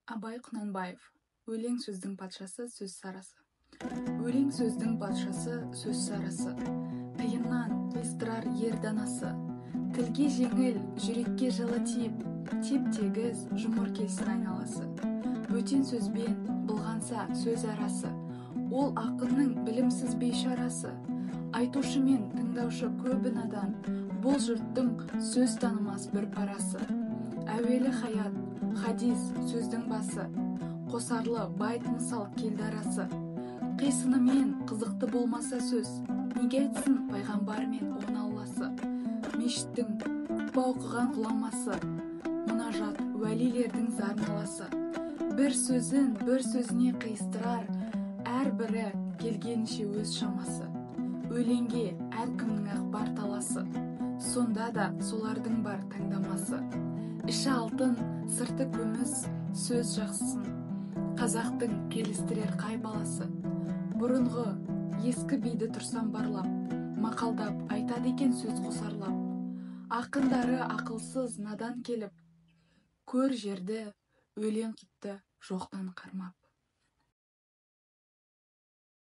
Абай Құнанбаев. Өлең сөздің патшасы, сөз сарасы. Өлең сөздің патшасы, сөз сарасы. Қиыннан қиыстырар ер данасы. Тілге жеңіл, жүрекке жылы тиіп, теп-тегіс, жұмыр келсін айналасы. Бөтен сөзбен былғанса сөз арасы, ол ақынның білімсіз бейшарасы. Айтушы мен тыңдаушы көбі надан, бұл жұрттың сөз танымас бір парасы. Әуелі хаят, хадис сөздің басы, қосарлы байт мысал келді арасы. Қисынымен қызықты болмаса сөз, неге айтсын пайғамбар мен он алласы. Мешіттің құтпа оқыған ғұламасы, мұнажат уәлилердің зар наласы. Бір сөзін бір сөзіне қиыстырар, әрбірі келгенше өз шамасы. Өлеңге әркімнің-ақ бар таласы, сонда да солардың бар таңдамасы. Іші алтын, сырты күміс, сөз жақсысын қазақтың келістірер қай баласы. Бұрынғы ескі биді тұрсам барлап, мақалдап айтады екен сөз қосарлап. Ақындары ақылсыз надан келіп, көр жерді өлең қыпты жоқтан қармап.